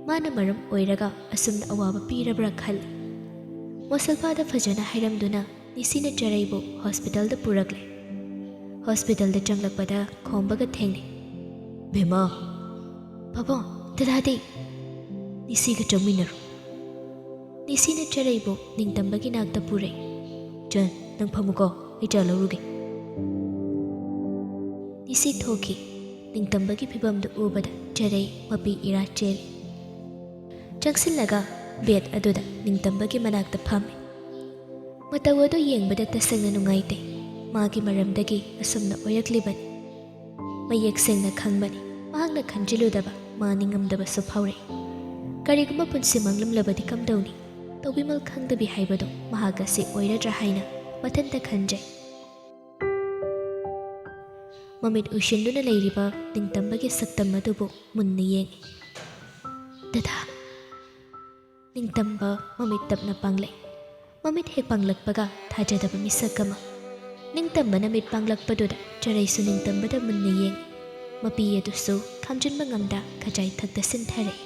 ꯃꯥꯅ ꯃꯔꯝ ꯑꯣꯏꯔꯒ ꯑꯁꯨꯝꯅ ꯑꯋꯥꯕ ꯄꯤꯔꯕ꯭ꯔꯥ ꯈꯜꯂꯤ꯫ ꯃꯣꯁꯤꯜꯐꯥꯗ ꯐꯖꯅ ꯍꯥꯏꯔꯝꯗꯨꯅ ꯅꯤꯁꯤꯅ ꯆꯔꯩꯕꯨ ꯍꯣꯁꯄꯤꯇꯥꯜꯗ ꯄꯨꯔꯛꯂꯦ꯫ ꯍꯣꯁꯄꯤꯇꯥꯜꯗ ꯆꯪꯂꯛꯄꯗ ꯈꯣꯝꯕꯒ ꯊꯦꯡꯅꯩ꯫ "ꯕꯦꯝꯃ!" "ꯄꯥꯕꯨꯡ, ꯗꯗꯥꯗꯤ?" "ꯅꯤꯁꯤꯒ ꯆꯪꯃꯤꯟꯅꯔꯨ꯫" ꯅꯤꯁꯤꯅ ꯆꯔꯩꯕꯨ ꯅꯤꯡꯇꯝꯕꯒꯤ ꯅꯥꯛꯇ ꯄꯨꯔꯛꯏ꯫ "ꯆꯟ, ꯅꯪ ꯐꯝꯃꯨꯀꯣ, ꯑꯩ ꯆꯥ ꯂꯧꯔꯨꯒꯦ꯫" ꯅꯤꯁꯤ ꯊꯣꯛꯈꯤ꯫ ꯅꯤꯡꯇꯝꯕꯒꯤ ꯐꯤꯕꯝꯗꯨ ꯎꯕꯗ ꯆꯔꯩ ꯃꯄꯤ ꯏꯔꯥ ꯆꯦꯜꯂꯤ꯫ ꯆꯪꯁꯤꯜꯂꯒ ꯕꯦꯗ ꯑꯗꯨꯗ ꯅꯤꯡꯇꯝꯕꯒꯤ ꯃꯅꯥꯛꯇ ꯐꯝꯃꯤ꯫ ꯃꯇꯧ ꯑꯗꯨ ꯌꯦꯡꯕꯗ ꯇꯁꯦꯡꯅ ꯅꯨꯡꯉꯥꯏꯇꯦ꯫ ꯃꯥꯒꯤ ꯃꯔꯝꯗꯒꯤ ꯑꯁꯨꯝꯅ ꯑꯣꯏꯔꯛꯂꯤꯕꯅꯤ꯫ ꯃꯌꯦꯛ ꯁꯦꯡꯅ ꯈꯪꯕꯅꯤ꯫ ꯃꯍꯥꯛꯅ ꯈꯟꯖꯤꯜꯂꯨꯗꯕ, ꯃꯥ ꯅꯤꯡꯉꯝꯗꯕꯁꯨ ꯐꯥꯎꯔꯛꯏ꯫ ꯀꯔꯤꯒꯨꯝꯕ ꯄꯨꯟꯁꯤ ꯃꯥꯡꯂꯝꯂꯕꯗꯤ ꯀꯝꯗꯧꯅꯤ? ꯇꯧꯕꯤꯃꯜ ꯈꯪꯗꯕꯤ ꯍꯥꯏꯕꯗꯨ ꯃꯍꯥꯛ ꯑꯁꯤ ꯑꯣꯏꯔꯗ꯭ꯔꯥ ꯍꯥꯏꯅ ꯃꯊꯟꯇ ꯈꯟꯖꯩ꯫ ꯃꯃꯤꯠ ꯎꯏꯁꯤꯟꯗꯨꯅ ꯂꯩꯔꯤꯕ ꯅꯤꯡꯇꯝꯕꯒꯤ ꯁꯛꯇꯝ ꯑꯗꯨꯕꯨ ꯃꯨꯟꯅ ꯌꯦꯡꯏ꯫ "ꯗꯗꯥ!" ꯅꯤꯡꯇꯝꯕ ꯃꯃꯤꯠ ꯇꯞꯅ ꯄꯥꯡꯂꯛꯏ꯫ ꯃꯃꯤꯠ ꯍꯦꯛ ꯄꯥꯡꯂꯛꯄꯒ ꯊꯥꯖꯗꯕ ꯃꯤꯁꯛ ꯑꯃ꯫ ꯅꯤꯡꯇꯝꯕꯅ ꯃꯤꯠ ꯄꯥꯡꯂꯛꯄꯗꯨꯗ ꯆꯔꯩꯁꯨ ꯅꯤꯡꯇꯝꯕꯗ ꯃꯨꯟꯅ ꯌꯦꯡꯏ꯫ ꯃꯄꯤ ꯑꯗꯨꯁꯨ ꯈꯥꯝꯖꯤꯟꯕ ꯉꯝꯗ ꯈꯖꯥꯏ ꯊꯛꯇ ꯁꯤꯟꯊꯔꯛꯏ꯫